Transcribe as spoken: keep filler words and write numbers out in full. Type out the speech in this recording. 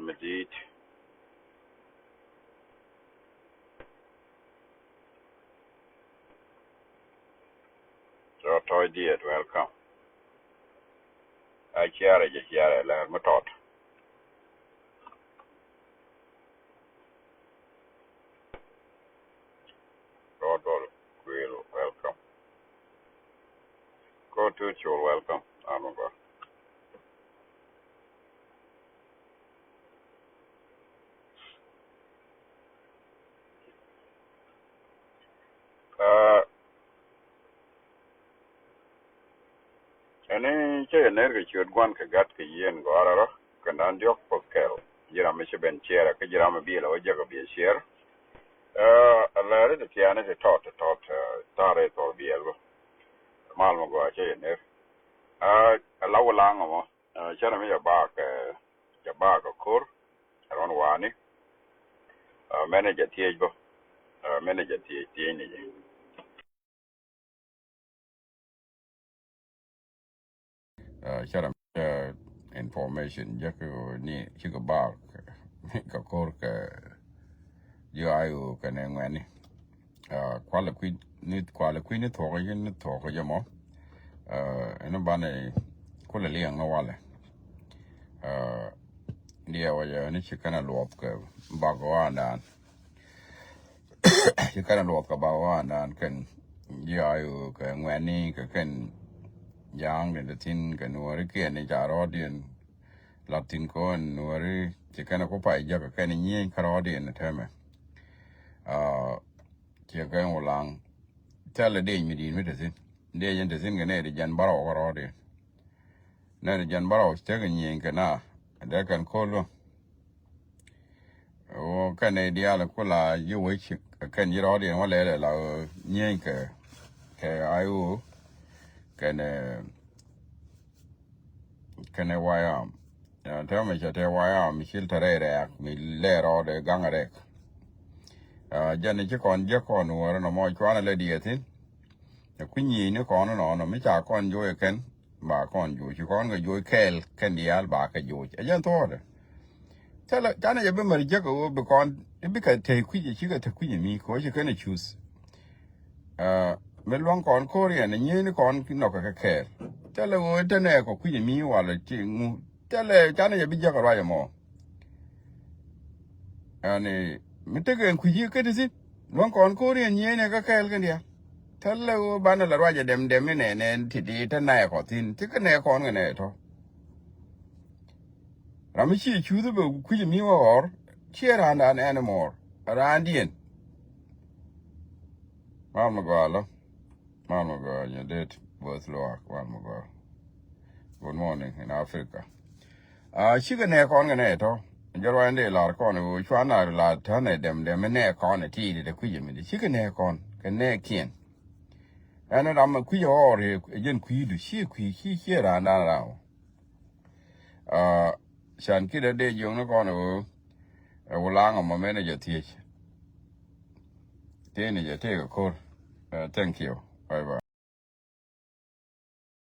Mi di̱i̱t. Rɔ tɔ̱ diet, welcome. A ciarɛ jɛ ciarɛ lɛr mi tɔt. Rɔ dɔl kuil, welcome. Ko tu cul, welcome. Anu ba. Ɛni cä yɛ ner kɛ ciöt gua̱n kɛ gat kɛ yien gɔ̱a̱rä rɔ kɛ nan diɔ̱k puɔth kɛl. Ji̱ ram mi ci ben ciɛɛr kä ji̱ ram mi biɛl ɛ wä jek ɛ biɛ ciɛɛr. Lɛri ti tiani ti tɔt ti tɔt ta̱rɛ thɔl biɛl bä. Mal mi gɔaa cä yɛ ner. Ɛ la wä laŋ ɛmɔ. Cä ram mi jɛ baak jɛ baak ɛ ko̱r. Ɛ rɔn wani. Mɛn ɛ jɛ thiec bä. Mɛn ɛ jɛ thiec thiec ni jɛ. Cä ram information jek ni cikɛ baak kɛ ko̱r kɛ ji̱ ayu kɛnɛ ŋuɛni. Kualɛ kui̱ ni kualɛ kui̱ ni thuɔk ni thuɔk jɛ mɔ. Ɛn banɛ kulɛ liɛŋ ni walɛ. Diɛ wä jɛ ni ci kɛn a luɔth kɛ bak wandan. Ci kɛn a luɔth kɛ bak wandan kɛn ji̱ ayu kɛ ŋuɛni kɛ kɛn ja̱a̱ŋ ni ti thin kɛ nuɔri kiɛn ni ca rɔɔdiɛn. Lat thin kɔn nuɔri ci kɛn a ku pay jɛ kɛ kɛn nyieny kä rɔɔdiɛn ni tɛmɛ. Ciɛ kɛn wulaŋ thilɛ dec mi di̱i̱t mi te thi̱n. Dec in te thi̱n kɛ nɛy ti jɛn bärɔw kärɔɔdiɛn. Nɛy ti jɛn bärɔw tekɛ nyieny kɛ na dee kɛn ko̱l bä. Wä kɛn nɛy diaal kula ji̱ wec kɛn ji̱ rɔɔdiɛn wä lɛlɛ la nyieny kɛ kɛ ayu kɛn kɛnɛ wayam. Tɛmɛ cɛ tɛ wayam mi cil tɛ rɛy rɛɛk mi lɛ rɔɔdɛ gaŋ rɛk. Jɛn ci kɔn jiäk kɔn wärä nɔmɔ cuanɛ lɛ diɛthin. Ɛ kui̱ nyi̱i̱ni kɔn nɔnɔ mi ca kɔn joc ɛ kɛn ba kɔn joc ci kɔn kɛ joc kɛɛl kɛn diaal ba kɛ joc ɛ jɛn thuɔɔdɛ. Canɛ jɛ bi mär jiäk ɛ ɣöö bi kɔn bikɛ te kui̱c ɛ cikɛ te kui̱c ɛ mi kɛ ɣöö ci kɛn ɛ cuth. Mi luäŋ kɔn ko̱r yɛn nyieni kɔn nɔkɛ kɛ kɛɛl. Thilɛ ɣöö te nɛɛkɔ kui̱c mi walɛ ti ŋu thilɛ canɛ jɛ bi jiäk ruac ɛmɔ. Ɛni mi tekɛ kui̱c kä ti thi̱n luäŋ kɔn ko̱r yɛn nyieni kɛ kɛɛl kɛn diaal. Thilɛ ɣöö banɛ la ruac ɛ dɛm dɛm mi nɛɛnɛ ti ti te nɛɛkɔ thi̱n ti kɛ nɛɛkɔn kɛ nɛɛ tɔ. Ram mi ci cuth bɛ kui̱c mi wä ɣɔr ciɛ raandan anymore. Raandiɛn. Mal mi gɔaa lɔ. Mal mi gɔaa nyɛ det both luaak mal mi gɔaa. Good morning in Africa. Cikɛ nɛ kɔn kɛ nɛ tɔ jɛ ruany dee lar kɔn ɣöö cuan na lar tän ɛ dɛm dɛm mi nɛ kɔn ɛ ti di dɛ kui̱c mi di cikɛ nɛ kɔn kɛ nɛ kiɛn. Ɛn ram mi kui̱c ɣɔr ɛ jɛn kui̱du ci kui̱ ci ciɛ raandan raw. Can kiɛ dee jiökni kɔn ɛ ɣöö ɛ wulaŋ ɛmɔ mɛn ɛ jɛ thiec. Tëëni jɛ tëëk ɛ ko̱r. Thank you. Bye bye.